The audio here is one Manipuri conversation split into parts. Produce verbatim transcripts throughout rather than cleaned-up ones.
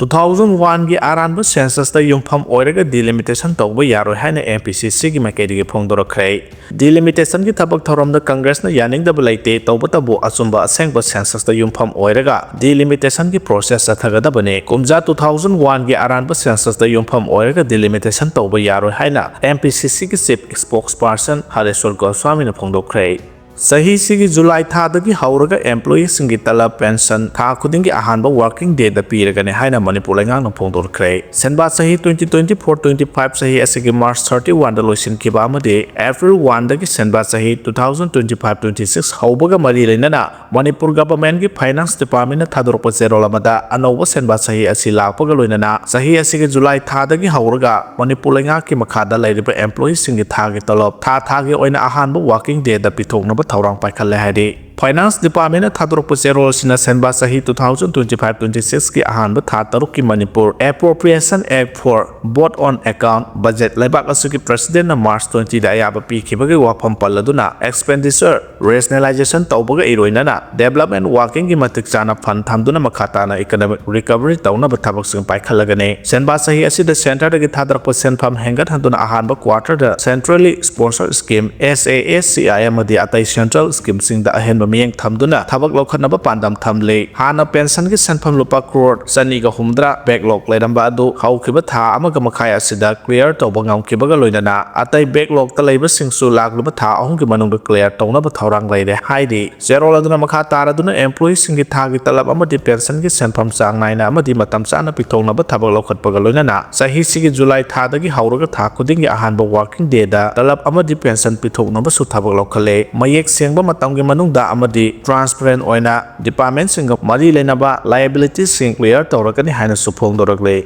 ꯇꯨ ꯊꯥꯎꯖꯟ ꯋꯥꯟꯒꯤ ꯑꯔꯥꯟꯕ ꯁꯦꯟꯁꯁꯇ ꯌꯨꯝꯐꯝ ꯑꯣꯏꯔꯒ ꯗꯤꯂꯤꯃꯤꯇꯦꯁꯟ ꯇꯧꯕ ꯌꯥꯔꯣꯏ ꯍꯥꯏꯅ ꯑꯦꯝ ꯄꯤ ꯁꯤ ꯁꯤꯒꯤ ꯃꯥꯏꯀꯩꯗꯒꯤ ꯐꯣꯡꯗꯣꯔꯛꯈ꯭ꯔꯦ꯫ ꯗꯤꯂꯤꯃꯤꯇꯦꯁꯟꯒꯤ ꯊꯕꯛ ꯊꯧꯔꯝꯗ ꯀꯪꯒ꯭ꯔꯦꯁꯅ ꯌꯥꯅꯤꯡꯗꯕ ꯂꯩꯇꯦ, ꯇꯧꯕꯇꯕꯨ ꯑꯆꯨꯝꯕ ꯑꯁꯦꯡꯕ ꯁꯦꯟꯁꯁꯇ ꯌꯨꯝꯐꯝ ꯑꯣꯏꯔꯒ ꯗꯤꯂꯤꯃꯤꯇꯦꯁꯟꯒꯤ ꯄ꯭ꯔꯣꯁꯦꯁ ꯆꯠꯊꯒꯗꯕꯅꯤ꯫ ꯀꯨꯝꯖꯥ ꯇꯨ ꯊꯥꯎꯖꯟ ꯋꯥꯟꯒꯤ ꯑꯔꯥꯟꯕ ꯁꯦꯟꯁꯁꯇ ꯌꯨꯝꯐꯝ ꯑꯣꯏꯔꯒ ꯗꯤꯂꯤꯃꯤꯇꯦꯁꯟ ꯇꯧꯕ ꯌꯥꯔꯣꯏ ꯍꯥꯏꯅ ꯑꯦꯝ ꯄꯤ ꯁꯤ ꯁꯤꯒꯤ ꯆꯤꯐ ꯁ꯭ꯄꯣꯛꯁ ꯄꯥꯔꯁꯟ ꯍꯔꯦꯁ꯭ꯋꯔ ꯒꯣꯁ꯭ꯋꯥꯃꯤꯅ ꯐꯣꯡꯗꯣꯛꯈ꯭ꯔꯦ꯫ ꯆꯍꯤꯁꯤꯒꯤ ꯖꯨꯂꯥꯏ ꯊꯥꯗꯒꯤ ꯍꯧꯔꯒ ꯑꯦꯝꯄ꯭ꯂꯣꯌꯤꯁꯤꯡꯒꯤ ꯇꯂꯕ, ꯄꯦꯟꯁꯟ, ꯊꯥ ꯈꯨꯗꯤꯡꯒꯤ ꯑꯍꯥꯟꯕ ꯋꯥꯔꯀꯤꯡ ꯗꯦꯗ ꯄꯤꯔꯒꯅꯤ ꯍꯥꯏꯅ ꯃꯅꯤꯄꯨꯔ ꯂꯩꯉꯥꯛꯅ ꯐꯣꯡꯗꯣꯛꯈ꯭ꯔꯦ꯫ ꯁꯦꯟꯕꯥ ꯆꯍꯤ twenty twenty-four twenty-five ꯆꯍꯤ ꯑꯁꯤꯒꯤ ꯃꯥꯔꯆ thirty-one ꯗ ꯂꯣꯏꯁꯤꯟꯈꯤꯕ ꯑꯃꯗꯤ ꯑꯦꯄ꯭ꯔꯤꯜ one ꯗꯒꯤ ꯁꯦꯟꯕꯥ ꯆꯍꯤ two thousand twenty-five twenty-six ꯍꯧꯕꯒ ꯃꯔꯤ ꯂꯩꯅꯅ ꯃꯅꯤꯄꯨꯔ ꯒꯚꯔꯟꯃꯦꯟꯠꯀꯤ ꯐꯥꯏꯅꯥꯟꯁ ꯗꯤꯄꯥꯔꯠꯃꯦꯟꯠꯅ ꯊꯥꯗꯣꯔꯛꯄ ꯆꯦꯔꯣꯜ ꯑꯃꯗ ꯑꯅꯧꯕ ꯁꯦꯟꯕꯥ ꯆꯍꯤ ꯑꯁꯤ ꯂꯥꯛꯄꯒ ꯂꯣꯏꯅꯅ ꯆꯍꯤ ꯑꯁꯤꯒꯤ ꯖꯨꯂꯥꯏ ꯊꯥꯗꯒꯤ ꯍꯧꯔꯒ ꯃꯅꯤꯄꯨꯔ ꯂꯩꯉꯥꯛꯀꯤ ꯃꯈꯥꯗ ꯂꯩꯔꯤꯕ ꯑꯦꯝꯄ꯭ꯂꯣꯌꯤꯁꯤꯡꯒꯤ ꯊꯥꯒꯤ ꯇꯣꯂꯣꯞ ꯊꯥ ꯊꯥꯒꯤ ꯑꯣꯏꯅ ꯑꯍꯥꯟꯕ ꯋꯥꯔꯀꯤꯡ ꯗꯦꯗ ꯄꯤꯊꯣꯛꯅꯕ ꯊꯧꯔꯥꯡ ꯄꯥꯏꯈꯠꯂꯦ ꯍꯥꯏꯔꯤ꯫ ꯐꯥꯏꯅꯥꯟꯁ ꯗꯤꯄꯥꯔꯠꯃꯦꯟꯠꯅ ꯊꯥꯗꯣꯔꯛꯄ ꯆꯦꯔꯣꯜ ꯑꯁꯤꯅ ꯁꯦꯟꯕꯥ ꯆꯍꯤ two thousand twenty-five twenty-six ꯀꯤ ꯑꯍꯥꯟꯕ ꯊꯥ ꯇꯔꯨꯛꯀꯤ Manipur Appropriation Act for Vote on Account Budget ꯂꯩꯕꯥꯛ ꯑꯁꯤꯒꯤ ꯄ꯭ꯔꯁꯤꯗꯦꯟꯠꯅ ꯃꯥꯔꯆ twenty ꯗ ꯑꯌꯥꯕ ꯄꯤꯈꯤꯕꯒꯤ ꯋꯥꯐꯝ ꯄꯜꯂꯗꯨꯅ ꯑꯦꯛꯁꯄꯦꯟꯗꯤꯆꯔ ꯔꯦꯁꯅꯦꯂꯥꯏꯖꯦꯁꯟ ꯇꯧꯕꯒ ꯏꯔꯣꯏꯅꯅ ꯗꯦꯕꯂꯞꯃꯦꯟꯠ ꯋꯥꯔꯀꯤꯡꯒꯤ ꯃꯇꯤꯛ ꯆꯥꯅ ꯐꯟꯗ ꯊꯝꯗꯨꯅ ꯃꯈꯥ ꯇꯥꯅ ꯏꯀꯣꯅꯣꯃꯤꯛ ꯔꯤꯀꯚꯔꯤ ꯇꯧꯅꯕ ꯊꯕꯛꯁꯤꯡ ꯄꯥꯏꯈꯠꯂꯒꯅꯤ꯫ ꯁꯦꯟꯕꯥ ꯆꯍꯤ ꯑꯁꯤꯗ ꯁꯦꯟꯇꯔꯗꯒꯤ ꯊꯥꯗꯔꯛꯄ ꯁꯦꯟꯐꯝ ꯍꯦꯟꯒꯠꯍꯟꯗꯨꯅ ꯑꯍꯥꯟꯕ ꯀ꯭ꯋꯥꯔꯇꯔꯗ centrally sponsor scheme, S A S C I, ꯑꯃꯗꯤ ꯑꯇꯩ ꯁꯦꯟꯇ꯭ꯔꯦꯜ ꯁ꯭ꯀꯤꯝꯁꯤꯡꯗ ꯑꯍꯦꯟꯕ ꯃꯤꯠꯌꯦꯡ ꯊꯝꯗꯨꯅ ꯊꯕꯛ ꯂꯧꯈꯠꯅꯕ ꯄꯥꯟꯗꯝ ꯊꯝꯂꯤ꯫ ꯍꯥꯟꯅ ꯄꯦꯟꯁꯟꯒꯤ ꯁꯦꯟꯐꯝ ꯂꯨꯄꯥ ꯀ꯭ꯔꯣꯔ ꯆꯅꯤꯒ ꯍꯨꯝꯗ꯭ꯔꯥ ꯕꯦꯛꯂꯣꯛ ꯂꯩꯔꯝꯕ ꯑꯗꯨ ꯍꯧꯈꯤꯕ ꯊꯥ ꯑꯃꯒ ꯃꯈꯥꯏ ꯑꯁꯤꯗ ꯀ꯭ꯂꯤꯌꯥꯔ ꯇꯧꯕ ꯉꯝꯈꯤꯕꯒ ꯂꯣꯏꯅꯅ ꯑꯇꯩ ꯕꯦꯛꯂꯣꯛꯇ ꯂꯩꯕꯁꯤꯡꯁꯨ ꯂꯥꯛꯂꯤꯕ ꯊꯥ ꯑꯍꯨꯝꯒꯤ ꯃꯅꯨꯡꯗ ꯀ꯭ꯂꯤꯌꯥꯔ ꯇꯧꯅꯕ ꯊꯧꯔꯥꯡ ꯂꯩꯔꯦ ꯍꯥꯏꯔꯤ꯫ ꯆꯦꯔꯣꯜ ꯑꯗꯨꯅ ꯃꯈꯥ ꯇꯥꯔꯗꯨꯅ ꯑꯦꯝꯄ꯭ꯂꯣꯌꯤꯁꯤꯡꯒꯤ ꯊꯥꯒꯤ ꯇꯂꯕ ꯑꯃꯗꯤ ꯄꯦꯟꯁꯟꯒꯤ ꯁꯦꯟꯐꯝ ꯆꯥꯡ ꯅꯥꯏꯅ ꯑꯃꯗꯤ ꯃꯇꯝ ꯆꯥꯅ ꯄꯤꯊꯣꯛꯅꯕ ꯊꯕꯛ ꯂꯧꯈꯠꯄꯒ ꯂꯣꯏꯅꯅ ꯆꯍꯤꯁꯤꯒꯤ ꯖꯨꯂꯥꯏ ꯊꯥꯗꯒꯤ ꯍꯧꯔꯒ ꯊꯥ ꯈꯨꯗꯤꯡꯒꯤ ꯑꯍꯥꯟꯕ ꯋꯥꯔꯀꯤꯡ ꯗꯦꯗ ꯇꯂꯕ ꯑꯃꯗꯤ ꯄꯦꯟꯁꯟ ꯄꯤꯊꯣꯛꯅꯕꯁꯨ ꯊꯕꯛ ꯂꯧꯈꯠꯂꯦ꯫ ꯃꯌꯦꯛ ꯁꯦꯡꯕ ꯃꯇꯝꯒꯤ ꯃꯅꯨꯡꯗ ꯑꯃꯗꯤ ꯇ꯭ꯔꯥꯟꯁꯄꯔꯦꯟꯠ ꯑꯣꯏꯅ ꯗꯤꯄꯥꯔꯠꯃꯦꯟꯠꯁꯤꯡꯒ ꯃꯔꯤ ꯂꯩꯅꯕ ꯂꯥꯏꯑꯦꯕꯤꯂꯤꯇꯤꯁꯤꯡ ꯀ꯭ꯂꯤꯌꯥꯔ ꯇꯧꯔꯛꯀꯅꯤ ꯍꯥꯏꯅꯁꯨ ꯐꯣꯡꯗꯣꯔꯛꯂꯦ꯫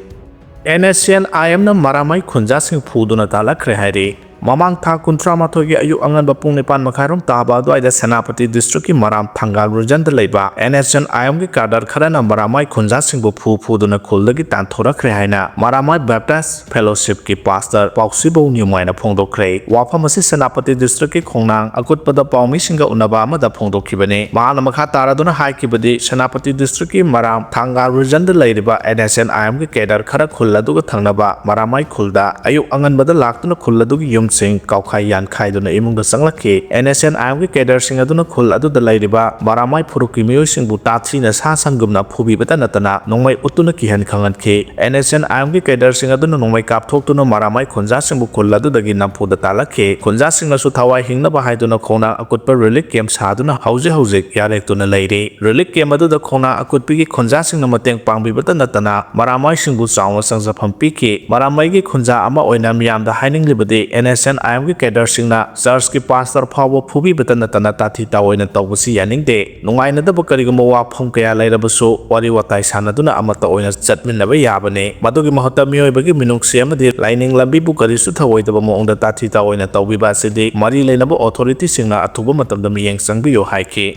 NSCN IMꯅ ꯃꯔꯥꯃꯩ ꯈꯨꯟꯖꯥꯁꯤꯡ ꯐꯨꯗꯨꯅ ꯇꯥꯜꯂꯛꯈ꯭ꯔꯦ ꯍꯥꯏꯔꯤ꯫ ꯃꯃꯥꯡ ꯊꯥ ꯀꯨꯟꯊ꯭ꯔꯥ ꯃꯥꯊꯣꯏꯒꯤ ꯑꯌꯨꯛ ꯑꯉꯟꯕ ꯄꯨꯡ ꯅꯤꯄꯥꯟ ꯃꯈꯥꯏꯔꯣꯝ ꯇꯥꯕ ꯑꯗꯨꯋꯥꯏꯗ ꯁꯦꯅꯥꯄꯇꯤ ꯗꯤꯁꯇ꯭ꯔꯤꯛꯀꯤ ꯃꯔꯥꯝ ꯊꯪꯒꯥꯜ ꯔꯤꯖꯟꯗ ꯂꯩꯕ ꯑꯦꯟ ꯑꯦꯁ ꯑꯦꯟ ꯑꯥꯏ ꯑꯦꯝꯒꯤ ꯀꯥꯗꯔ ꯈꯔꯅ ꯃꯔꯥꯃꯥꯏ ꯈꯨꯟꯖꯥꯁꯤꯡꯕꯨ ꯐꯨ ꯐꯨꯗꯨꯅ ꯈꯨꯜꯗꯒꯤ ꯇꯥꯟꯊꯣꯔꯛꯈ꯭ꯔꯦ ꯍꯥꯏꯅ ꯃꯔꯥꯃꯥꯏ ꯕꯦꯞꯇꯥꯏꯁ ꯐꯦꯂꯣꯁꯤꯞꯀꯤ ꯄꯥꯁꯇꯔ ꯄꯥꯎꯁꯤꯕꯧ ꯅ꯭ꯌꯨꯃꯥꯏꯅ ꯐꯣꯡꯗꯣꯛꯈ꯭ꯔꯦ꯫ ꯋꯥꯐꯝ ꯑꯁꯤ ꯁꯦꯅꯥꯄꯇꯤ ꯗꯤꯁꯇ꯭ꯔꯤꯛꯀꯤ ꯈꯣꯡꯅꯥꯡ ꯑꯀꯨꯠꯄꯗ ꯄꯥꯎꯃꯤꯁꯤꯡꯒ ꯎꯅꯕ ꯑꯃꯗ ꯐꯣꯡꯗꯣꯛꯈꯤꯕꯅꯤ꯫ ꯃꯍꯥꯛꯅ ꯃꯈꯥ ꯇꯥꯔꯗꯨꯅ ꯍꯥꯏꯈꯤꯕꯗꯤ, ꯁꯦꯅꯥꯄꯇꯤ ꯗꯤꯁꯇ꯭ꯔꯤꯛꯀꯤ ꯃꯔꯥꯝ ꯊꯪꯒꯥꯜ ꯔꯤꯖꯟꯗ ꯂꯩꯔꯤꯕ ꯑꯦꯟ ꯑꯦꯁ ꯑꯦꯟ ꯑꯥꯏ ꯑꯦꯝꯒꯤ ꯀꯦꯗꯔ ꯈꯔ ꯈꯨꯜ ꯑꯗꯨꯒ ꯊꯪꯅꯕ ꯃꯔꯥꯃꯥꯏ ꯈꯨꯜꯗ ꯑꯌꯨꯛ ꯑꯉꯟꯕꯗ ꯂꯥꯛꯇꯨꯅ ꯈꯨꯜ ꯑꯗꯨꯒꯤ ꯌꯨꯝꯁꯤꯡ ꯀꯥꯎꯈꯥꯏ ꯌꯥꯟꯈꯥꯏꯗꯨꯅ ꯏꯃꯨꯡꯗ ꯆꯪꯂꯛꯈꯤ꯫ ꯑꯦꯟ ꯑꯦꯁ ꯑꯦꯟ ꯑꯥꯏ ꯑꯦꯝꯒꯤ ꯀꯦꯗꯔꯁꯤꯡ ꯑꯗꯨꯅ ꯈꯨꯜ ꯑꯗꯨꯗ ꯂꯩꯔꯤꯕ ꯃꯔꯥꯃꯥꯏ ꯐꯨꯔꯨꯞꯀꯤ ꯃꯤꯑꯣꯏꯁꯤꯡꯕꯨ ꯇꯥꯊꯤꯅ ꯁꯥ ꯁꯟꯒꯨꯝꯅ ꯐꯨꯕꯤꯕꯇ ꯅꯠꯇꯅ ꯅꯣꯡꯃꯩ ꯎꯠꯇꯨꯅ ꯀꯤꯍꯟ ꯈꯪꯍꯟꯈꯤ꯫ ꯑꯦꯟ ꯑꯦꯁ ꯑꯦꯟ ꯑꯥꯏ ꯑꯦꯝꯒꯤ ꯀꯦꯗꯔꯁꯤꯡ ꯑꯗꯨꯅ ꯅꯣꯡꯃꯩ ꯀꯥꯞꯊꯣꯛꯇꯨꯅ ꯃꯔꯥꯃꯥꯏ ꯈꯨꯟꯖꯥꯁꯤꯡꯕꯨ ꯈꯨꯜ ꯑꯗꯨꯗꯒꯤ ꯅꯝꯐꯨꯗ ꯇꯥꯜꯂꯛꯈꯤ꯫ ꯈꯨꯟꯖꯥꯁꯤꯡꯅꯁꯨ ꯊꯋꯥꯏ ꯍꯤꯡꯅꯕ ꯍꯥꯏꯗꯨꯅ ꯈꯣꯡꯅꯥꯡ ꯑꯀꯨꯠꯄ ꯔꯤꯂꯤꯐ ꯀꯦꯝꯞ ꯁꯥꯗꯨꯅ ꯍꯧꯖꯤꯛ ꯍꯧꯖꯤꯛ ꯌꯥꯔꯦꯛꯇꯨꯅ ꯂꯩꯔꯤ꯫ ꯔꯤꯂꯤꯐ ꯀꯦꯝꯞ ꯑꯗꯨꯗ ꯈꯣꯡꯅꯥꯡ ꯑꯀꯨꯠꯄꯤꯒꯤ ꯈꯨꯟꯖꯥꯁꯤꯡꯅ ꯃꯇꯦꯡ ꯄꯥꯡꯕꯤꯕꯇ ꯅꯠꯇꯅ ꯃꯔꯥꯃꯥꯏꯁꯤꯡꯕꯨ ꯆꯥꯎꯅ ꯆꯪꯖꯐꯝ ꯄꯤꯈꯤ꯫ ꯃꯔꯥꯃꯥꯏꯒꯤ ꯈꯨꯟꯖꯥ ꯑꯃ ꯑꯣꯏꯅ ꯃꯤꯌꯥꯝꯗ ꯍꯥꯏꯅꯤꯡꯂꯤꯕꯗꯤ, ꯑꯦꯟ ꯑꯦꯁ ꯑꯦꯟ ꯑꯥꯏ ꯑꯦꯝꯒꯤ ꯀꯦꯗꯔꯁꯤꯡꯅ ꯆꯔꯆꯀꯤ ꯄꯥꯁꯇꯔ ꯐꯥꯎꯕ ꯐꯨꯕꯤꯕꯇ ꯅꯠꯇꯅ ꯇꯥꯊꯤ ꯇꯥꯑꯣꯏꯅ ꯇꯧꯕꯁꯤ ꯌꯥꯅꯤꯡꯗꯦ꯫ ꯅꯨꯡꯉꯥꯏꯅꯗꯕ ꯀꯔꯤꯒꯨꯝꯕ ꯋꯥꯐꯝ ꯀꯌꯥ ꯂꯩꯔꯕꯁꯨ ꯋꯥꯔꯤ ꯋꯥꯇꯥꯏ ꯁꯥꯟꯅꯗꯨꯅ ꯑꯃꯠꯇ ꯑꯣꯏꯅ ꯆꯠꯃꯤꯟꯅꯕ ꯌꯥꯕꯅꯤ꯫ ꯃꯗꯨꯒꯤ ꯃꯍꯨꯠꯇ ꯃꯤꯑꯣꯏꯕꯒꯤ ꯃꯤꯅꯨꯡꯁꯤ ꯑꯃꯗꯤ ꯂꯥꯏꯅꯤꯡ ꯂꯝꯕꯤꯕꯨ ꯀꯔꯤꯁꯨ ꯊꯧꯑꯣꯏꯗꯕ ꯃꯑꯣꯡꯗ ꯇꯥꯊꯤ ꯇꯥꯑꯣꯏꯅ ꯇꯧꯕꯤꯕ ꯑꯁꯤꯗꯤ ꯃꯔꯤ ꯂꯩꯅꯕ ꯑꯣꯊꯣꯔꯤꯇꯤꯁꯤꯡꯅ ꯑꯊꯨꯕ ꯃꯇꯝꯗ ꯃꯤꯠꯌꯦꯡ ꯆꯪꯕꯤꯌꯨ ꯍꯥꯏꯈꯤ꯫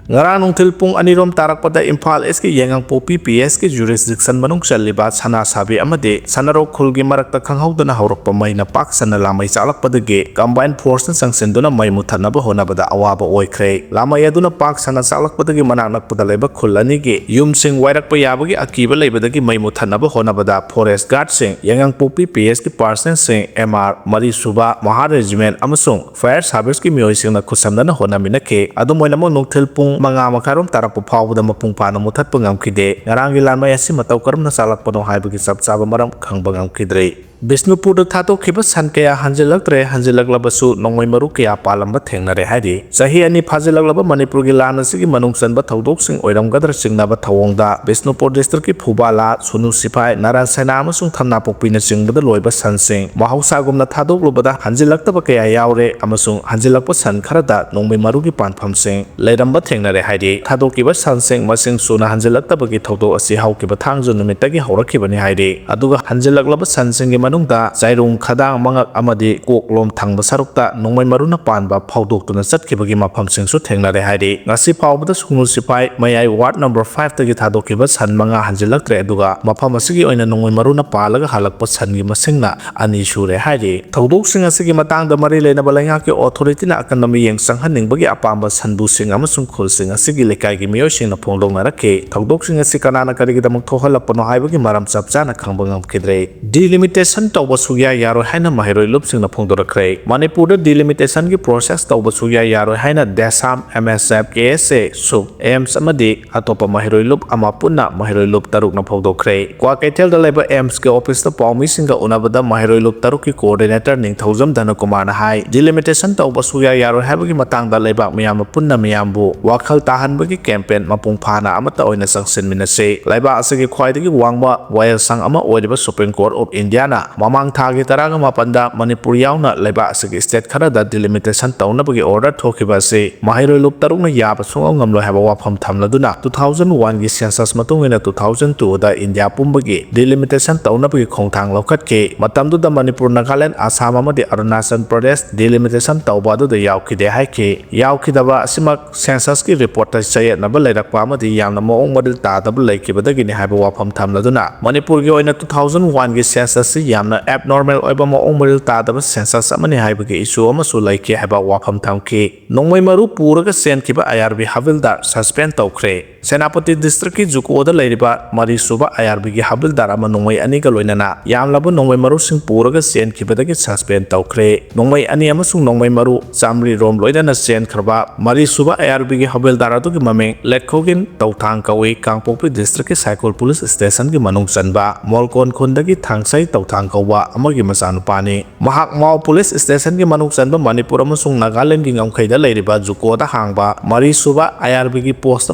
ꯉꯔꯥꯡ ꯅꯨꯡꯊꯤꯜ ꯄꯨꯡ ꯑꯅꯤꯔꯣꯝ ꯇꯥꯔꯛꯄꯗ ꯏꯝꯐꯥꯜ ꯏꯁꯀꯤ ꯌꯥꯏꯉꯪꯄꯣꯛꯄꯤ ꯄꯤ ꯑꯦꯁꯀꯤ ꯖꯨꯔꯤꯁꯗꯤꯛꯁꯟ ꯃꯅꯨꯡ ꯆꯜꯂꯤꯕ ꯁꯅꯥꯁꯥꯕꯤ ꯑꯃꯗꯤ ꯁꯅꯥꯔꯣꯛ ꯈꯨꯜꯒꯤ ꯃꯔꯛꯇ ꯈꯪꯍꯧꯗꯅ ꯍꯧꯔꯛꯄ ꯃꯩꯅ ꯄꯥꯛ ꯁꯟꯅ ꯂꯥꯃꯩ ꯆꯥꯛꯂꯛꯄꯗꯒꯤ ꯀꯝꯕꯥꯏꯟ ꯐꯣꯔꯁꯅ ꯆꯪꯁꯤꯟꯗꯨꯅ ꯃꯩ ꯃꯨꯊꯠꯅꯕ ꯍꯣꯠꯅꯕꯗ ꯑꯋꯥꯕ ꯑꯣꯏꯈ꯭ꯔꯦ꯫ ꯂꯥꯃꯩ ꯑꯗꯨꯅ ꯄꯥꯛ ꯁꯟꯅ ꯆꯥꯛꯂꯛꯄꯗꯒꯤ ꯃꯅꯥꯛ ꯅꯛꯄꯗ ꯂꯩꯕ ꯈꯨꯜ ꯑꯅꯤꯒꯤ ꯌꯨꯝꯁꯤꯡ ꯋꯥꯏꯔꯛꯄ ꯌꯥꯕꯒꯤ ꯑꯀꯤꯕ ꯂꯩꯕꯗꯒꯤ ꯃꯩ ꯃꯨꯊꯠꯅꯕ ꯍꯣꯠꯅꯕꯗ ꯐꯣꯔꯦꯁ ꯒꯥꯔꯗꯁꯤꯡ, ꯌꯥꯏꯉꯪꯄꯣꯛꯄꯤ ꯄꯤ ꯑꯦꯁꯀꯤ ꯄꯥꯔꯁꯅꯦꯜꯁꯤꯡ, ꯑꯦꯝ ꯑꯥꯔ, ꯃꯔꯤ ꯁꯨꯕ ꯃꯍꯥ ꯔꯦꯖꯤꯃꯦꯟ ꯑꯃꯁꯨꯡ ꯐꯥꯌꯔ ꯁꯥꯔꯚꯤꯁꯀꯤ ꯃꯤꯑꯣꯏꯁꯤꯡꯅ ꯈꯨꯠꯁꯝꯅꯅ ꯍꯣꯠꯅꯃꯤꯟꯅꯈꯤ꯫ ꯑꯗꯨꯝ ꯑꯣꯏꯅꯃꯛ, ꯅꯨꯡꯊꯤꯜ ꯄꯨꯡ ꯃꯉꯥ ꯃꯈꯥꯏꯔꯣꯝ ꯇꯥꯔꯛꯄ ꯐꯥꯎꯕꯗ ꯃꯄꯨꯡ ꯐꯥꯅ ꯃꯨꯊꯠꯄ ꯉꯝꯈꯤꯗꯦ꯫ ꯉꯔꯥꯡꯒꯤ ꯂꯥꯟꯃꯩ ꯑꯁꯤ ꯃꯇꯧ ꯀꯔꯝꯅ ꯆꯥꯂꯛꯄꯅꯣ ꯍꯥꯏꯕꯒꯤ ꯆꯞ ꯆꯥꯕ ꯃꯔꯝ ꯈꯪꯕ ꯉꯝꯈꯤꯗ꯭ꯔꯤ꯫ ꯕꯤꯁꯅꯨꯄꯨꯔꯗ ꯊꯥꯗꯣꯛꯈꯤꯕ ꯁꯟ ꯀꯌꯥ ꯍꯟꯖꯤꯜꯂꯛꯇ꯭ꯔꯦ, ꯍꯟꯖꯤꯜꯂꯛꯂꯕꯁꯨ ꯅꯣꯡꯃꯩ ꯃꯔꯨ ꯀꯌꯥ ꯄꯥꯜꯂꯝꯕ ꯊꯦꯡꯅꯔꯦ ꯍꯥꯏꯔꯤ꯫ ꯆꯍꯤ ꯑꯅꯤ ꯐꯥꯖꯤꯜꯂꯛꯂꯕ ꯃꯅꯤꯄꯨꯔꯒꯤ ꯂꯥꯟ ꯑꯁꯤꯒꯤ ꯃꯅꯨꯡ ꯆꯟꯕ ꯊꯧꯗꯣꯛꯁꯤꯡ ꯑꯣꯏꯔꯝꯒꯗ꯭ꯔꯥ ꯆꯤꯡꯅꯕ ꯊꯧꯑꯣꯡꯗ ꯕꯤꯁꯅꯨꯄꯨꯔ ꯗꯤꯁꯇ꯭ꯔꯤꯛꯀꯤ ꯐꯨꯕꯥꯂꯥ, ꯁꯨꯅꯨ ꯁꯤꯐꯥꯏ, ꯅꯥꯔꯥ ꯁꯦꯅꯥ ꯑꯃꯁꯨꯡ ꯊꯝꯅꯥꯄꯣꯛꯄꯤꯅꯆꯤꯡꯕꯗ ꯂꯣꯏꯕ ꯁꯟꯁꯤꯡ ꯃꯍꯧꯁꯥꯒꯨꯝꯅ ꯊꯥꯗꯣꯛꯂꯨꯕꯗ ꯍꯟꯖꯤꯜꯂꯛꯇꯕ ꯀꯌꯥ ꯌꯥꯎꯔꯦ ꯑꯃꯁꯨꯡ ꯍꯟꯖꯤꯜꯂꯛꯄ ꯁꯟ ꯈꯔꯗ ꯅꯣꯡꯃꯩ ꯃꯔꯨꯒꯤ ꯄꯥꯟꯐꯝꯁꯤꯡ ꯂꯩꯔꯝꯕ ꯊꯦꯡꯅꯔꯦ ꯍꯥꯏꯔꯤ꯫ ꯊꯥꯗꯣꯛꯈꯤꯕ ꯁꯟꯁꯤꯡ ꯃꯁꯤꯡ ꯁꯨꯅ ꯍꯟꯖꯤꯜꯂꯛꯇꯕꯒꯤ ꯊꯧꯗꯣꯛ ꯑꯁꯤ ꯍꯧꯈꯤꯕ ꯊꯥꯡꯖ ꯅꯨꯃꯤꯠꯇꯒꯤ ꯍꯧꯔꯛꯈꯤꯕꯅꯤ ꯍꯥꯏꯔꯤ꯫ ꯑꯗꯨꯒ ꯍꯟꯖꯤꯜꯂꯛꯂꯕ ꯁꯟꯁꯤꯡꯒꯤ ꯃꯅꯨꯡ ꯃꯅꯨꯡꯗ ꯆꯩꯔꯣꯡ, ꯈꯗꯥꯡ, ꯃꯉꯛ ꯑꯃꯗꯤ ꯀꯣꯛꯂꯣꯝ ꯊꯪꯕ ꯁꯔꯨꯛꯇ ꯅꯣꯡꯃꯩ ꯃꯔꯨꯅ ꯄꯥꯟꯕ ꯐꯥꯎꯗꯣꯛꯇꯨꯅ ꯆꯠꯈꯤꯕꯒꯤ ꯃꯐꯝꯁꯤꯡꯁꯨ ꯊꯦꯡꯅꯔꯦ ꯍꯥꯏꯔꯤ꯫ ꯉꯁꯤ ꯐꯥꯎꯕꯗ ꯁꯨꯡꯅꯨ ꯁꯤꯐꯥꯏ ꯃꯌꯥꯏ ward number five ꯇꯒꯤ ꯊꯥꯗꯣꯛꯈꯤꯕ ꯁꯟ ꯃꯉꯥ ꯍꯟꯖꯤꯜꯂꯛꯇ꯭ꯔꯦ, ꯑꯗꯨꯒ ꯃꯐꯝ ꯑꯁꯤꯒꯤ ꯑꯣꯏꯅ ꯅꯣꯡꯃꯩ ꯃꯔꯨꯅ ꯄꯥꯜꯂꯒ ꯍꯜꯂꯛꯄ ꯁꯟꯒꯤ ꯃꯁꯤꯡꯅ ꯑꯅꯤ ꯁꯨꯔꯦ ꯍꯥꯏꯔꯤ꯫ ꯊꯧꯗꯣꯛꯁꯤꯡ ꯑꯁꯤꯒꯤ ꯃꯇꯥꯡꯗ ꯃꯔꯤ ꯂꯩꯅꯕ ꯂꯩꯉꯥꯛꯀꯤ authority ꯅ ꯑꯀꯟꯕ ꯃꯤꯠꯌꯦꯡ ꯆꯪꯍꯟꯅꯤꯡꯕꯒꯤ ꯑꯄꯥꯝꯕ ꯁꯟꯕꯨꯁꯤꯡ ꯑꯃꯁꯨꯡ ꯈꯨꯜꯁꯤꯡ ꯑꯁꯤꯒꯤ ꯂꯩꯀꯥꯏꯒꯤ ꯃꯤꯑꯣꯏꯁꯤꯡꯅ ꯐꯣꯡꯗꯣꯛꯅꯔꯛꯈꯤ꯫ ꯊꯧꯗꯣꯛꯁꯤꯡ ꯑꯁꯤ ꯀꯅꯥꯅ ꯀꯔꯤꯒꯤꯗꯃꯛ ꯊꯣꯛꯍꯜꯂꯛꯄꯅꯣ ꯍꯥꯏꯕꯒꯤ ꯃꯔꯝ ꯆꯞ ꯆꯥꯅ ꯈꯪꯕ ꯉꯝꯈꯤꯗ꯭ꯔꯦ꯫ Delimitation ꯇꯧꯕ ꯁꯨꯛꯌꯥ ꯌꯥꯔꯣꯏ ꯍꯥꯏꯅ ꯃꯍꯩꯔꯣꯏ ꯂꯨꯞꯁꯤꯡꯅ ꯐꯣꯡꯗꯣꯔꯛꯈ꯭ꯔꯦ꯫ ꯃꯅꯤꯄꯨꯔꯗ delimitation ꯒꯤ process ꯇꯧꯕ ꯁꯨꯛꯌꯥ ꯌꯥꯔꯣꯏ ꯍꯥꯏꯅ DESAM, MSF, KSA, SUP, AIIMS ꯑꯃꯗꯤ ꯑꯇꯣꯞꯄ ꯃꯍꯩꯔꯣꯏ ꯂꯨꯞ ꯑꯃ ꯄꯨꯟꯅ ꯃꯍꯩꯔꯣꯏ ꯂꯨꯞ ꯇꯔꯨꯛꯅ ꯐꯣꯡꯗꯣꯛꯈ꯭ꯔꯦ꯫ ꯀ꯭ꯋꯥꯀꯩꯊꯦꯜꯗ ꯂꯩꯕ AIIMS ꯀꯤ office ꯇ ꯄꯥꯎꯃꯤꯁꯤꯡꯒ ꯎꯅꯕꯗ ꯃꯍꯩꯔꯣꯏ ꯂꯨꯞ ꯇꯔꯨꯛꯀꯤ coordinator ꯅꯤꯡꯊꯧꯖꯝ ꯙꯅꯀꯨꯃꯥꯔꯅ ꯍꯥꯏ, delimitation ꯇꯧꯕ ꯁꯨꯛꯌꯥ ꯌꯥꯔꯣꯏ ꯍꯥꯏꯕꯒꯤ ꯃꯇꯥꯡꯗ ꯂꯩꯕꯥꯛ ꯃꯤꯌꯥꯝꯅ ꯄꯨꯟꯅ ꯃꯤꯌꯥꯝꯕꯨ ꯋꯥꯈꯜ ꯇꯥꯍꯟꯕꯒꯤ campaign ꯃꯄꯨꯡ ꯐꯥꯅ ꯑꯃꯠꯇ ꯑꯣꯏꯅ ꯆꯪꯁꯤꯟꯃꯤꯟꯅꯁꯤ꯫ ꯂꯩꯕꯥꯛ ꯑꯁꯤꯒꯤ ꯈ꯭ꯋꯥꯏꯗꯒꯤ ꯋꯥꯡꯕ ꯋꯥꯌꯦꯜꯁꯪ ꯑꯃ ꯑꯣꯏꯔꯤꯕ Supreme Court of India ꯅ ꯃꯃꯥꯡ ꯊꯥꯒꯤ ꯇꯔꯥꯒ ꯃꯥꯄꯟꯗ ꯃꯅꯤꯄꯨꯔ ꯌꯥꯎꯅ ꯂꯩꯕꯥꯛ ꯑꯁꯤꯒꯤ state ꯈꯔꯗ delimitation ꯇꯧꯅꯕꯒꯤ order ꯊꯣꯛꯈꯤꯕ ꯑꯁꯤ ꯃꯍꯩꯔꯣꯏ ꯂꯨꯞ ꯇꯔꯨꯛꯅ ꯌꯥꯕ ꯁꯨꯡꯉꯝ ꯉꯝꯂꯣꯏ ꯍꯥꯏꯕ ꯋꯥꯐꯝ ꯊꯝꯂꯗꯨꯅ, two thousand one ꯒꯤ census ꯃꯇꯨꯡ ꯏꯟꯅ two thousand two ꯗ ꯏꯟꯗꯤꯌꯥ ꯄꯨꯝꯕꯒꯤ delimitation ꯇꯧꯅꯕꯒꯤ ꯈꯣꯡꯊꯥꯡ ꯂꯧꯈꯠꯈꯤ꯫ ꯃꯇꯝꯗꯨꯗ ꯃꯅꯤꯄꯨꯔ, ꯅꯥꯒꯥꯂꯦꯟ, ꯑꯁꯥꯝ ꯑꯃꯗꯤ ꯑꯔꯨꯅꯥꯆꯜ ꯄ꯭ꯔꯗꯦꯁ delimitation ꯇꯧꯕ ꯑꯗꯨꯗ ꯌꯥꯎꯈꯤꯗꯦ ꯍꯥꯏꯈꯤ꯫ ꯌꯥꯎꯈꯤꯗꯕ ꯑꯁꯤꯃꯛ census ꯀꯤ report ꯇ ꯆꯌꯦꯠꯅꯕ ꯂꯩꯔꯛꯄ ꯑꯃꯗꯤ ꯌꯥꯝꯅ ꯃꯑꯣꯡ ꯃꯔꯤꯜ ꯇꯥꯗꯕ ꯂꯩꯈꯤꯕꯗꯒꯤꯅꯤ ꯍꯥꯏꯕ ꯋꯥꯐꯝ ꯊꯝꯂꯗꯨꯅ, ꯃꯅꯤꯄꯨꯔꯒꯤ ꯑꯣꯏꯅ two thousand one ꯒꯤ census ꯁꯤ ꯌꯥꯝꯅ abnormal ꯑꯣꯏꯕ, ꯃꯑꯣꯡ ꯃꯔꯤꯜ ꯇꯥꯗꯕ census ꯑꯃꯅꯤ ꯍꯥꯏꯕꯒꯤ issue ꯑꯃꯁꯨ ꯂꯩꯈꯤ ꯍꯥꯏꯕ ꯋꯥꯐꯝ ꯊꯝꯈꯤ꯫ ꯅꯣꯡꯃꯩ ꯃꯔꯨ ꯄꯨꯔꯒ ꯆꯦꯟꯈꯤꯕ I R B ꯍꯕꯤꯜꯗꯥꯔ suspend ꯇꯧꯈ꯭ꯔꯦ꯫ ꯁꯦꯅꯥꯄꯇꯤ district ꯀꯤ ꯖꯨꯀꯣꯗ ꯂꯩꯔꯤꯕ ꯃꯔꯤꯁꯨꯕ I R B ꯒꯤ ꯍꯕꯤꯜꯗꯥꯔ ꯑꯃ ꯅꯣꯡꯃꯩ ꯑꯅꯤꯒ ꯂꯣꯏꯅꯅ ꯌꯥꯝꯂꯕ ꯅꯣꯡꯃꯩ ꯃꯔꯨꯁꯤꯡ ꯄꯨꯔꯒ ꯆꯦꯟꯈꯤꯕꯗꯒꯤ suspend ꯇꯧꯈ꯭ꯔꯦ꯫ ꯅꯣꯡꯃꯩ ꯑꯅꯤ ꯑꯃꯁꯨꯡ ꯅꯣꯡꯃꯩ ꯃꯔꯨ ꯆꯥꯃꯔꯤ ꯔꯣꯝ ꯂꯣꯏꯅꯅ ꯆꯦꯟꯈ꯭ꯔꯕ ꯃꯔꯤꯁꯨꯕ I R B ꯒꯤ ꯍꯕꯤꯜꯗꯥꯔ ꯑꯗꯨꯒꯤ ꯃꯃꯤꯡ ꯂꯦꯠꯈꯣꯒꯤꯟ ꯇꯧꯊꯥꯡ ꯀꯧꯏ꯫ ꯀꯥꯡꯄꯣꯛꯄꯤ district ꯀꯤ ꯁꯥꯏꯀꯨꯜ police station ꯒꯤ ꯃꯅꯨꯡ ꯆꯟꯕ ꯃꯣꯜꯀꯣꯟ ꯈꯨꯟꯗꯒꯤ ꯊꯥꯡꯁꯩ ꯇꯧꯊꯥꯡ ꯀꯧꯕ ꯑꯃꯒꯤ ꯃꯆꯥꯅꯨꯄꯥꯅꯤ꯫ ꯃꯍꯥꯛ ꯃꯥꯎ police station ꯒꯤ ꯃꯅꯨꯡ ꯆꯟꯕ ꯃꯅꯤꯄꯨꯔ ꯑꯃꯁꯨꯡ ꯅꯥꯒꯥꯂꯦꯟꯒꯤ ꯉꯝꯈꯩꯗ ꯂꯩꯔꯤꯕ ꯖꯨꯀꯣꯗ ꯍꯥꯡꯕ ꯃꯔꯤꯁꯨꯕ I R B ꯒꯤ post ꯇ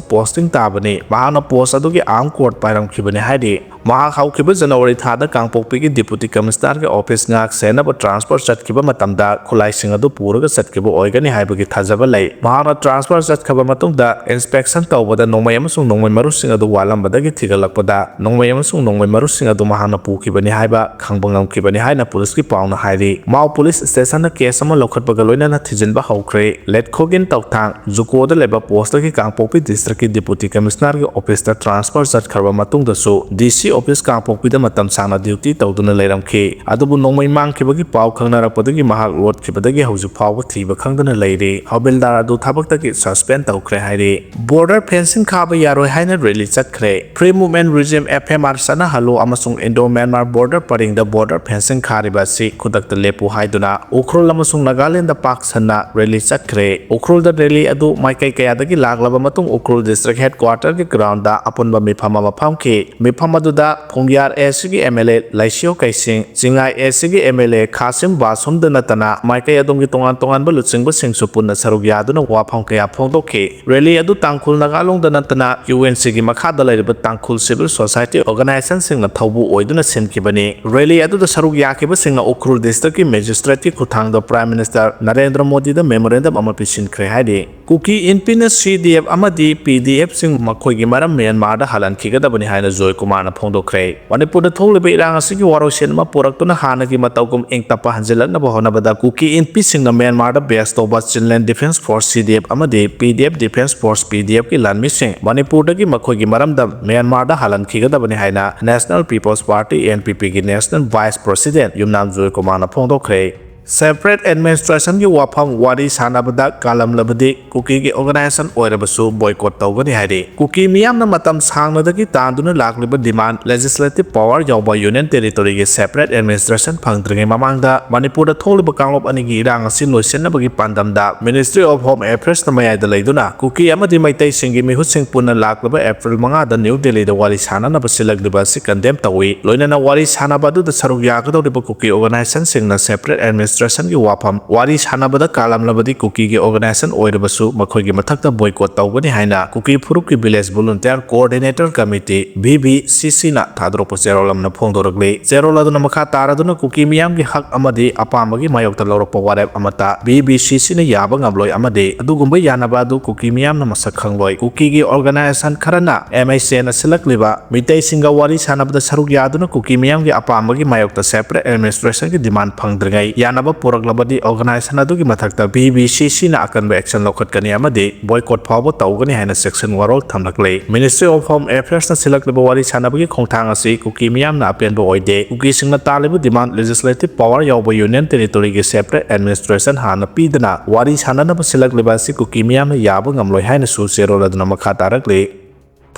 posting ꯇꯥꯕꯅꯤ꯫ ꯃꯍꯥꯛꯅ post ꯑꯗꯨꯒꯤ arm court ꯄꯥꯏꯔꯝꯈꯤꯕꯅꯤ ꯍꯥꯏꯔꯤ꯫ ꯃꯍꯥꯛ ꯍꯧꯈꯤꯕ ꯖꯅꯋꯥꯔꯤ ꯊꯥꯗ ꯀꯥꯡꯄꯣꯛꯄꯤꯒꯤ Deputy Commissionerꯒꯤ office ꯉꯥꯛ ꯁꯦꯟꯅꯕ transfer ꯆꯠꯈꯤꯕ ꯃꯇꯝꯗ ꯈꯨꯠꯂꯥꯏꯁꯤꯡ ꯑꯗꯨ ꯄꯨꯔꯒ ꯆꯠꯈꯤꯕ ꯑꯣꯏꯒꯅꯤ ꯍꯥꯏꯕꯒꯤ ꯊꯥꯖꯕ ꯂꯩ꯫ ꯃꯍꯥꯛꯅ transfer ꯆꯠꯈ꯭ꯔꯕ ꯃꯇꯨꯡꯗ inspection ꯇꯧꯕꯗ ꯅꯣꯡꯃꯩ ꯑꯃꯁꯨꯡ ꯅꯣꯡꯃꯩ ꯃꯔꯨꯁꯤꯡ ꯑꯗꯨ ꯋꯥꯠꯂꯝꯕꯗꯒꯤ ꯊꯤꯒꯠꯂꯛꯄꯗ ꯅꯣꯡꯃꯩ ꯑꯃꯁꯨꯡ ꯅꯣꯡꯃꯩ ꯃꯔꯨꯁꯤꯡ ꯑꯗꯨ ꯃꯍꯥꯛꯅ ꯄꯨꯈꯤꯕꯅꯤ ꯍꯥꯏꯕ ꯈꯪꯕ ꯉꯝꯈꯤꯕꯅꯤ ꯍꯥꯏꯅ policeꯀꯤ ꯄꯥꯎꯅ ꯍꯥꯏꯔꯤ꯫ ꯃꯥꯎ police stationꯅ case ꯑꯃ ꯂꯧꯈꯠꯄꯒ ꯂꯣꯏꯅꯅ ꯊꯤꯖꯤꯟꯕ ꯍꯧꯈ꯭ꯔꯦ꯫ ꯂꯦꯠꯈꯣꯒꯤꯟ ꯇꯧꯊꯥꯡ ꯖꯨꯀꯣꯗ ꯂꯩꯕ postꯀꯤ ꯀꯥꯡꯄꯣꯛꯄꯤ districtꯀꯤ Deputy Commissionerꯒꯤ officeꯇ transfer ꯆꯠꯈ꯭ꯔꯕ ꯃꯇꯨꯡꯗꯁꯨ DC office ꯀꯥꯡꯄꯣꯛꯄꯤꯗ ꯃꯇꯝ ꯁꯥꯡꯅ duty ꯇꯧꯗꯨꯅ ꯂꯩꯔꯝꯈꯤ꯫ ꯑꯗꯨꯕꯨ ꯅꯣꯡꯃꯩ ꯃꯥꯡꯈꯤꯕꯒꯤ ꯄꯥꯎ ꯈꯪꯅꯔꯛꯄꯗꯒꯤ ꯃꯍꯥꯛ ꯂꯣꯠꯈꯤꯕꯗꯒꯤ ꯍꯧꯖꯤꯛ ꯐꯥꯎꯕ ꯊꯤꯕ ꯈꯪꯗꯅ ꯂꯩꯔꯤ꯫ ꯍꯧꯕꯤꯜꯗꯥꯔ ꯑꯗꯨ ꯊꯕꯛꯇꯒꯤ suspend ꯇꯧꯈ꯭ꯔꯦ ꯍꯥꯏꯔꯤ꯫ Border fencing ꯈꯥꯕ ꯌꯥꯔꯣꯏ ꯍꯥꯏꯅ rally ꯆꯠꯈ꯭ꯔꯦ꯫ Free Movement Regime, FMR, ꯆꯠꯅꯍꯜꯂꯨ ꯑꯃꯁꯨꯡ Indo-Myanmar border ꯄꯔꯤꯡꯗ border fencing Kharif ꯑꯁꯤ ꯈꯨꯗꯛꯇ ꯂꯦꯞꯄꯨ ꯍꯥꯏꯗꯨꯅ ꯎꯈ꯭ꯔꯨꯜ ꯑꯃꯁꯨꯡ ꯅꯥꯒꯥꯂꯦꯟꯗ ꯄꯥꯛ ꯁꯟꯅ rally ꯆꯠꯈ꯭ꯔꯦ꯫ ꯎꯈ꯭ꯔꯨꯜꯗ rally ꯑꯗꯨ ꯃꯥꯏꯀꯩ ꯀꯌꯥꯗꯒꯤ ꯂꯥꯛꯂꯕ ꯃꯇꯨꯡ ꯎꯈ꯭ꯔꯨꯜ district headquarterꯒꯤ groundꯗ ꯑꯄꯨꯟꯕ ꯃꯤꯐꯝ ꯑꯃ ꯐꯝꯈꯤ꯫ ꯃꯤꯐꯝ ꯑꯗꯨꯗ ꯈꯣꯡꯌꯥꯔ ACꯒꯤ MLA ꯂꯩꯁꯤꯌꯣ ꯀꯩꯁꯤꯡ, ꯆꯤꯡꯉꯥꯏ ACꯒꯤ MLA ꯈꯥꯁꯤꯝ ꯕꯥꯁꯨꯝꯗ ꯅꯠꯇꯅ ꯃꯥꯏꯀꯩ ꯑꯗꯣꯝꯒꯤ ꯇꯣꯉꯥꯟ ꯇꯣꯉꯥꯟꯕ ꯂꯨꯆꯤꯡꯕꯁꯤꯡꯁꯨ ꯄꯨꯟꯅ ꯁꯔꯨꯛ ꯌꯥꯗꯨꯅ ꯋꯥꯐꯝ ꯀꯌꯥ ꯐꯣꯡꯗꯣꯛꯈꯤ꯫ Rally ꯑꯗꯨ ꯇꯥꯡꯈꯨꯜ ꯅꯥꯒꯥꯂꯣꯡꯗ ꯅꯠꯇꯅ UNCꯒꯤ ꯃꯈꯥꯗ ꯂꯩꯔꯤꯕ ꯇꯥꯡꯈꯨꯜ civil society organizationꯁꯤꯡꯅ ꯊꯧꯕꯨ ꯑꯣꯏꯗꯨꯅ ꯁꯤꯟꯈꯤꯕꯅꯤ꯫ Rally ꯑꯗꯨꯗ ꯁꯔꯨꯛ ꯌꯥꯈꯤꯕꯁꯤꯡꯅ ꯎꯈ꯭ꯔꯨꯜ districtꯀꯤ magistrateꯀꯤ ꯈꯨꯠꯊꯥꯡꯗ Prime Minister ꯅꯔꯦꯟꯗ꯭ꯔ ꯃꯣꯗꯤꯗ memorandum ꯑꯃ ꯄꯤꯁꯤꯟꯈ꯭ꯔꯦ ꯍꯥꯏꯔꯤ꯫ ꯀꯨꯀꯤ ꯏꯟꯄꯤꯅ CDF ꯑꯃꯗꯤ PDFꯁꯤꯡ ꯃꯈꯣꯏꯒꯤ ꯃꯔꯝ ꯃ꯭ꯌꯥꯟꯃꯥꯔꯗ ꯍꯜꯍꯟꯈꯤꯒꯗꯕꯅꯤ ꯍꯥꯏꯅ ꯖꯣꯏ ꯀꯨꯃꯥꯔꯅ ꯐꯣꯡꯗꯣꯛꯈ꯭ꯔꯦ꯫ ꯃꯅꯤꯄꯨꯔꯗ ꯊꯣꯛꯂꯤꯕ ꯏꯔꯥꯡ ꯑꯁꯤꯒꯤ ꯋꯥꯔꯣꯏꯁꯤꯟ ꯑꯃ ꯄꯨꯔꯛꯇꯨꯅ ꯍꯥꯟꯅꯒꯤ ꯃꯇꯧꯒꯨꯝ ꯏꯪ ꯇꯞꯄ ꯍꯟꯖꯤꯜꯂꯛꯅꯕ ꯍꯣꯠꯅꯕꯗ ꯀꯨꯀꯤ ꯏꯟꯄꯤꯁꯤꯡꯅ ꯃ꯭ꯌꯥꯟꯃꯥꯔꯗ base ꯇꯧꯕ Chinland Defence Force, CDF, ꯑꯃꯗꯤ PDF Defence Force, PDFꯀꯤ ꯂꯥꯟꯃꯤꯁꯤꯡ ꯃꯅꯤꯄꯨꯔꯗꯒꯤ ꯃꯈꯣꯏꯒꯤ ꯃꯔꯝꯗ ꯃ꯭ꯌꯥꯟꯃꯥꯔꯗ ꯍꯜꯍꯟꯈꯤꯒꯗꯕꯅꯤ ꯍꯥꯏꯅ National People's Party, NPPꯒꯤ National Vice President ꯌꯨꯝꯅꯥꯝ ꯖꯣꯏ ꯀꯨꯃꯥꯔꯅ ꯐꯣꯡꯗꯣꯛꯈ꯭ꯔꯦ꯫ Separate administrationꯒꯤ ꯋꯥꯐꯝ ꯋꯥꯔꯤ ꯁꯥꯟꯅꯕꯗ ꯀꯥꯜꯂꯝꯂꯕꯗꯤ ꯀꯨꯀꯤꯒꯤ organization ꯑꯣꯏꯔꯕꯁꯨ boycott ꯇꯧꯒꯅꯤ ꯍꯥꯏꯔꯤ꯫ ꯀꯨꯀꯤ ꯃꯤꯌꯥꯝꯅ ꯃꯇꯝ ꯁꯥꯡꯅꯗꯒꯤ ꯇꯥꯟꯗꯨꯅ ꯂꯥꯛꯂꯤꯕ demand legislative power ꯌꯥꯎꯕ Union Territoryꯒꯤ separate administration ꯐꯪꯗ꯭ꯔꯤꯉꯩ ꯃꯃꯥꯡꯗ ꯃꯅꯤꯄꯨꯔꯗ ꯊꯣꯛꯂꯤꯕ ꯀꯥꯡꯂꯨꯞ ꯑꯅꯤꯒꯤ ꯏꯔꯥꯡ ꯑꯁꯤ ꯂꯣꯏꯁꯤꯟꯅꯕꯒꯤ ꯄꯥꯟꯗꯝꯗ Ministry of Home Affairsꯅ ꯃꯌꯥꯏꯗ ꯂꯩꯗꯨꯅ ꯀꯨꯀꯤ ꯑꯃꯗꯤ ꯃꯩꯇꯩꯁꯤꯡꯒꯤ ꯃꯤꯍꯨꯠꯁꯤꯡ ꯄꯨꯟꯅ ꯂꯥꯛꯂꯤꯕ April ꯃꯉꯥꯗ New Delhiꯗ ꯋꯥꯔꯤ ꯁꯥꯟꯅꯅꯕ ꯁꯤꯜꯂꯛꯂꯤꯕ ꯑꯁꯤ condemn ꯇꯧꯏ꯫ ꯂꯣꯏꯅꯅ ꯋꯥꯔꯤ ꯁꯥꯟꯅꯕ ꯑꯗꯨꯗ ꯁꯔꯨꯛ ꯌꯥꯒꯗꯧꯔꯤꯕ ꯀꯨꯀꯤ organizationꯁꯤꯡꯅ separate administration ꯑꯦꯗꯃꯤꯅꯤꯁꯇ꯭ꯔꯦꯁꯟꯒꯤ ꯋꯥꯐꯝ ꯋꯥꯔꯤ ꯁꯥꯟꯅꯕꯗ ꯀꯥꯜꯂꯝꯂꯕꯗꯤ ꯀꯨꯀꯤꯒꯤ ꯑꯣꯔꯒꯅꯥꯏꯖꯦꯁꯟ ꯑꯣꯏꯔꯕꯁꯨ ꯃꯈꯣꯏꯒꯤ ꯃꯊꯛꯇ ꯕꯣꯏꯀꯣꯠ ꯇꯧꯒꯅꯤ ꯍꯥꯏꯅ ꯀꯨꯀꯤ ꯐꯨꯔꯨꯞꯀꯤ village volunteer coordinator committee, V V C ꯁꯤꯅ ꯊꯥꯗꯣꯔꯛꯄ ꯆꯦꯔꯣꯜ ꯑꯃꯅ ꯐꯣꯡꯗꯣꯔꯛꯂꯤ꯫ ꯆꯦꯔꯣꯜ ꯑꯗꯨꯅ ꯃꯈꯥ ꯇꯥꯔꯗꯨꯅ ꯀꯨꯀꯤ ꯃꯤꯌꯥꯝꯒꯤ ꯍꯛ ꯑꯃꯗꯤ ꯑꯄꯥꯝꯕꯒꯤ ꯃꯥꯌꯣꯛꯇ ꯂꯧꯔꯛꯄ ꯋꯥꯔꯦꯞ ꯑꯃꯠꯇ ꯚꯤ ꯚꯤ ꯁꯤ ꯁꯤꯅ ꯌꯥꯕ ꯉꯝꯂꯣꯏ ꯑꯃꯗꯤ ꯑꯗꯨꯒꯨꯝꯕ ꯌꯥꯅꯕ ꯑꯗꯨ ꯀꯨꯀꯤ ꯃꯤꯌꯥꯝꯅ ꯃꯁꯛ ꯈꯪꯂꯣꯏ꯫ ꯀꯨꯀꯤꯒꯤ ꯑꯣꯔꯒꯅꯥꯏꯖꯦꯁꯟ ꯈꯔꯅ ꯑꯦꯝ ꯑꯩꯆ ꯑꯦꯅ ꯁꯤꯜꯂꯛꯂꯤꯕ ꯃꯤꯇꯩꯁꯤꯡꯒ ꯋꯥꯔꯤ ꯁꯥꯟꯅꯕꯗ ꯁꯔꯨꯛ ꯌꯥꯗꯨꯅ ꯀꯨꯀꯤ ꯃꯤꯌꯥꯝꯒꯤ ꯑꯄꯥꯝꯕꯒꯤ ꯃꯥꯌꯣꯛꯇ ꯁꯦꯄꯔꯦꯠ ꯑꯦꯗꯃꯤꯅꯤꯁꯇ꯭ꯔꯦꯁꯟꯒꯤ ꯗꯤꯃꯥꯟ ꯐꯪꯗ꯭ꯔꯤꯉꯩ ꯌꯥꯅꯕ ꯄꯨꯔꯛꯂꯕꯗꯤ ꯑꯣꯔꯒꯅꯥꯏꯖꯦꯁꯟ ꯑꯗꯨꯒꯤ ꯃꯊꯛꯇ ꯚꯤ ꯚꯤ ꯁꯤ ꯁꯤꯅ ꯑꯀꯟꯕ ꯑꯦꯛꯁꯟ ꯂꯧꯈꯠꯀꯅꯤ ꯑꯃꯗꯤ ꯕꯣꯏꯀꯣꯠ ꯐꯥꯎꯕ ꯇꯧꯒꯅꯤ ꯍꯥꯏꯅ ꯆꯦꯛꯁꯤꯟ ꯋꯥꯔꯣꯜ ꯊꯝꯂꯛꯂꯤ꯫ ꯃꯤꯅꯤꯁꯇ꯭ꯔꯤ ꯑꯣꯐ ꯍꯣꯝ ꯑꯦꯐꯤꯌꯔꯁꯅ ꯁꯤꯜꯂꯛꯂꯤꯕ ꯋꯥꯔꯤ ꯁꯥꯟꯅꯕꯒꯤ ꯈꯣꯡꯊꯥꯡ ꯑꯁꯤ ꯀꯨꯀꯤ ꯃꯤꯌꯥꯝꯅ ꯑꯄꯦꯟꯕ ꯑꯣꯏꯗꯦ꯫ ꯀꯨꯀꯤꯁꯤꯡꯅ ꯇꯥꯜꯂꯤꯕ ꯗꯤꯃꯥꯟ ꯂꯦꯖꯤꯁꯂꯦꯇꯤꯚ ꯄꯥꯋꯔ ꯌꯥꯎꯕ ꯌꯨꯅꯤꯌꯟ ꯇꯦꯔꯤꯇꯣꯔꯤꯒꯤ ꯁꯦꯄꯔꯦꯠ ꯑꯦꯗꯃꯤꯅꯤꯁꯇ꯭ꯔꯦꯁꯟ ꯍꯥꯟꯅ ꯄꯤꯗꯅ ꯋꯥꯔꯤ ꯁꯥꯟꯅꯅꯕ ꯁꯤꯜꯂꯛꯂꯤꯕ ꯑꯁꯤ ꯀꯨꯀꯤ ꯃꯤꯌꯥꯝꯅ ꯌꯥꯕ ꯉꯝꯂꯣꯏ ꯍꯥꯏꯅꯁꯨ ꯆꯦꯔꯣꯜ ꯑꯗꯨꯅ ꯃꯈꯥ ꯇꯥꯔꯛꯂꯤ꯫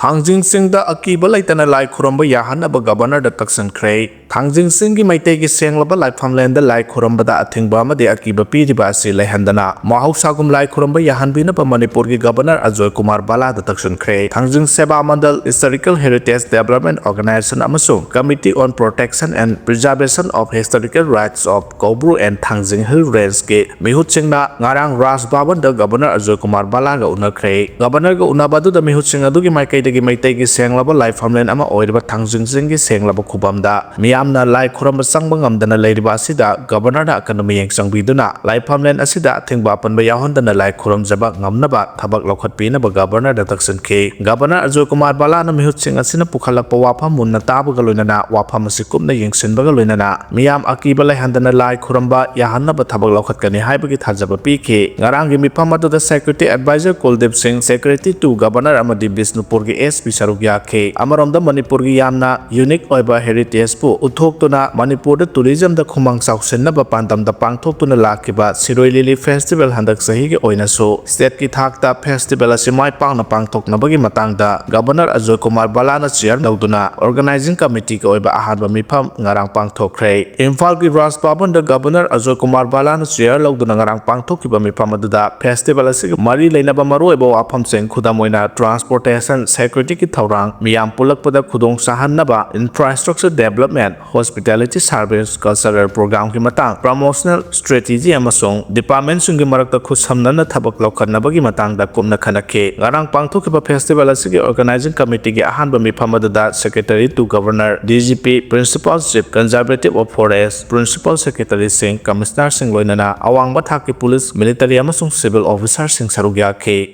ꯊꯥꯡꯖꯤꯡ ꯆꯤꯡꯗ ꯑꯀꯤꯕ ꯂꯩꯇꯅ ꯂꯥꯏ ꯈꯨꯔꯨꯝꯕ ꯌꯥꯍꯟꯅꯕ ꯒꯕꯔꯅꯔꯗ ꯇꯛꯁꯤꯟꯈ꯭ꯔꯦ꯫ ꯊꯥꯡꯖꯤꯡ ꯆꯤꯡꯒꯤ ꯃꯩꯇꯩꯒꯤ ꯁꯦꯡꯂꯕ ꯂꯥꯏꯐꯝꯂꯦꯟꯗ ꯂꯥꯏ ꯈꯨꯔꯨꯝꯕꯗ ꯑꯊꯤꯡꯕ ꯑꯃꯗꯤ ꯑꯀꯤꯕ ꯄꯤꯔꯤꯕ ꯑꯁꯤ ꯂꯩꯍꯟꯗꯅ ꯃꯍꯧꯁꯥꯒꯨꯝ ꯂꯥꯏ ꯈꯨꯔꯨꯝꯕ ꯌꯥꯍꯟꯕꯤꯅꯕ ꯃꯅꯤꯄꯨꯔꯒꯤ ꯒꯕꯔꯅꯔ ꯑꯖꯣꯏ ꯀꯨꯃꯥꯔ ꯕꯥꯂꯥꯗ ꯇꯛꯁꯤꯟꯈ꯭ꯔꯦ꯫ ꯊꯥꯡꯖꯤꯡ ꯁꯦꯕꯥ ꯃꯟꯗꯜ ꯍꯤꯁꯇꯣꯔꯤꯀꯦꯜ ꯍꯦꯔꯤꯇꯦꯖ ꯗꯦꯕꯂꯞꯃꯦꯟ ꯑꯣꯔꯒꯅꯥꯏꯖꯦꯁꯟ ꯑꯃꯁꯨꯡ Committee on Protection and Preservation of Historical Rights of Koubru and Thangjing Hill Range ꯀꯤ ꯃꯤꯍꯨꯠꯁꯤꯡꯅ ꯉꯔꯥꯡ ꯔꯥꯖ ꯚꯕꯟꯗ ꯒꯕꯔꯅꯔ ꯑꯖꯣꯏ ꯀꯨꯃꯥꯔ ꯕꯥꯂꯥꯒ ꯎꯅꯈ꯭ꯔꯦ꯫ ꯒꯕꯔꯅꯔꯒ ꯎꯅꯕ ꯑꯗꯨꯗ ꯃꯤꯍꯨꯠꯁꯤꯡ ꯑꯗꯨꯒꯤ ꯃꯥꯏꯀꯩꯗꯒꯤ ꯃꯩꯇꯩꯒꯤ ꯁꯦꯡꯂꯕ ꯂꯥꯏꯐꯝꯂꯦꯟ ꯑꯃ ꯑꯣꯏꯔꯤꯕ ꯊꯥꯡꯖꯤꯡ ꯆꯤꯡꯒꯤ ꯁꯦꯡꯂꯕ ꯈꯨꯕꯝꯗ ꯃꯤꯌꯥꯝꯅ ꯂꯥꯏ ꯈꯨꯔꯨꯝꯕ ꯆꯪꯕ ꯉꯝꯗꯅ ꯂꯩꯔꯤꯕ ꯑꯁꯤꯗ ꯒꯕꯔꯅꯔꯅ ꯑꯀꯟꯕ ꯃꯤꯠꯌꯦꯡ ꯆꯪꯕꯤꯗꯨꯅ ꯂꯥꯏꯐꯝꯂꯦꯟ ꯑꯁꯤꯗ ꯑꯊꯤꯡꯕ ꯑꯄꯟꯕ ꯌꯥꯎꯍꯟꯗꯅ ꯂꯥꯏ ꯈꯨꯔꯨꯝꯖꯕ ꯉꯝꯅꯕ ꯊꯕꯛ ꯂꯧꯈꯠꯄꯤꯅꯕ ꯒꯕꯔꯅꯔꯗ ꯇꯛꯁꯤꯟꯈꯤ꯫ ꯒꯕꯔꯅꯔ ꯑꯖꯣꯏ ꯀꯨꯃꯥꯔ ꯕꯥꯂꯥꯅ ꯃꯤꯍꯨꯠꯁꯤꯡ ꯑꯁꯤꯅ ꯄꯨꯈꯠꯂꯛꯄ ꯋꯥꯐꯝ ꯃꯨꯟꯅ ꯇꯥꯕꯒ ꯂꯣꯏꯅꯅ ꯋꯥꯐꯝ ꯑꯁꯤ ꯀꯨꯞꯅ ꯌꯦꯡꯁꯤꯟꯕꯒ ꯂꯣꯏꯅꯅ ꯃꯤꯌꯥꯝ ꯑꯀꯤꯕ ꯂꯩꯍꯟꯗꯅ ꯂꯥꯏ ꯈꯨꯔꯨꯝꯕ ꯌꯥꯍꯟꯅꯕ ꯊꯕꯛ ꯂꯧꯈꯠꯀꯅꯤ ꯍꯥꯏꯕꯒꯤ ꯊꯥꯖꯕ ꯄꯤꯈꯤ꯫ ꯉꯔꯥꯡꯒꯤ ꯃꯤꯐꯝ ꯑꯗꯨꯗ ꯁꯦꯀ꯭ꯌꯨꯔꯤꯇꯤ ꯑꯦꯗꯚꯥꯏꯖꯔ ꯀꯨꯜꯗꯤꯞ ꯁꯤꯡ, ꯁꯦꯀ꯭ꯌꯨꯔꯤꯇꯤ ꯇꯨ ꯒꯕꯔꯅꯔ ꯑꯃꯗꯤ ꯕꯤꯁꯅꯨꯄꯨꯔꯒꯤ ꯑꯦꯁ ꯄꯤ ꯁꯔꯨꯛ ꯌꯥꯈꯤ꯫ ꯑꯃꯔꯣꯝꯗ ꯃꯅꯤꯄꯨꯔꯒꯤ ꯌꯥꯝꯅ ꯌꯨꯅꯤꯛ ꯑꯣꯏꯕ ꯍꯦꯔꯤꯇꯦꯖꯄꯨ ꯎꯠꯊꯣꯛꯇꯨꯅ ꯃꯅꯤꯄꯨꯔꯗ ꯇꯨꯔꯤꯖꯝꯗ ꯈꯨꯃꯥꯡ ꯆꯥꯎꯁꯤꯟꯅꯕ ꯄꯥꯟꯗꯝꯗ ꯄꯥꯡꯊꯣꯛꯇꯨꯅ ꯂꯥꯛꯈꯤꯕ ꯁꯤꯔꯣꯏ ꯂꯤꯂꯤ ꯐꯦꯁꯇꯤꯚꯦꯜ ꯍꯟꯗꯛ ꯆꯍꯤꯒꯤ ꯑꯣꯏꯅꯁꯨ ꯁ꯭ꯇꯦꯠꯀꯤ ꯊꯥꯛꯇ ꯐꯦꯁꯇꯤꯚꯦꯜ ꯑꯁꯤ ꯃꯥꯏ ꯄꯥꯛꯅ ꯄꯥꯡꯊꯣꯛꯅꯕꯒꯤ ꯃꯇꯥꯡꯗ ꯒꯕꯔꯅꯔ ꯑꯖꯣꯏ ꯀꯨꯃꯥꯔ ꯕꯥꯂꯥꯅ ꯆꯤꯌꯔ ꯂꯧꯗꯨꯅ ꯑꯣꯔꯒꯅꯥꯏꯖꯤꯡ ꯀꯃꯤꯇꯤꯒꯤ ꯑꯣꯏꯕ ꯑꯍꯥꯟꯕ ꯃꯤꯐꯝ ꯉꯔꯥꯡ ꯄꯥꯡꯊꯣꯛꯈ꯭ꯔꯦ꯫ ꯏꯝꯐꯥꯜꯒꯤ ꯔꯥꯖ ꯚꯕꯟꯗ ꯒꯕꯔꯅꯔ ꯑꯖꯣꯏ ꯀꯨꯃꯥꯔ ꯕꯥꯂꯥꯅ ꯆꯤꯌꯔ ꯂꯧꯗꯨꯅ ꯉꯔꯥꯡ ꯄꯥꯡꯊꯣꯛꯈꯤꯕ ꯃꯤꯐꯝ ꯑꯗꯨꯗ ꯐꯦꯁꯇꯤꯚꯦꯜ ꯑꯁꯤꯒ ꯃꯔꯤ ꯂꯩꯅꯕ ꯃꯔꯨꯑꯣꯏꯕ ꯋꯥꯐꯝꯁꯤꯡ, ꯈꯨꯗꯝ ꯑꯣꯏꯅ ꯇ꯭ꯔꯥꯟꯁꯄꯣꯔꯇꯦꯁꯟ, ꯁꯦꯀ꯭ꯌꯨꯔꯤꯇꯤꯒꯤ ꯊꯧꯔꯥꯡ, ꯃꯤꯌꯥꯝ ꯄꯨꯜꯂꯛꯄꯗ ꯈꯨꯗꯣꯡ ꯆꯥꯍꯟꯅꯕ infrastructure development, Hospitality Service Cultural Programꯒꯤ ꯃꯇꯥꯡ, Promotional Strategy ꯑꯃꯁꯨꯡ departmentꯁꯤꯡꯒꯤ ꯃꯔꯛꯇ ꯈꯨꯠꯁꯝꯅꯅ ꯊꯕꯛ ꯂꯧꯈꯠꯅꯕꯒꯤ ꯃꯇꯥꯡꯗ ꯀꯨꯞꯅ ꯈꯟꯅꯈꯤ꯫ ꯉꯔꯥꯡ ꯄꯥꯡꯊꯣꯛꯈꯤꯕ festival ꯑꯁꯤꯒꯤ organizing committeeꯒꯤ ꯑꯍꯥꯟꯕ ꯃꯤꯐꯝ ꯑꯗꯨꯗ Secretary to Governor, DGP, Principal Chief Conservative of Forest, Principal Secretaryꯁꯤꯡ, Commissionerꯁꯤꯡ ꯂꯣꯏꯅꯅ ꯑꯋꯥꯡꯕ ꯊꯥꯛꯀꯤ police, military ꯑꯃꯁꯨꯡ civil officerꯁꯤꯡ ꯁꯔꯨꯛ ꯌꯥꯈꯤ꯫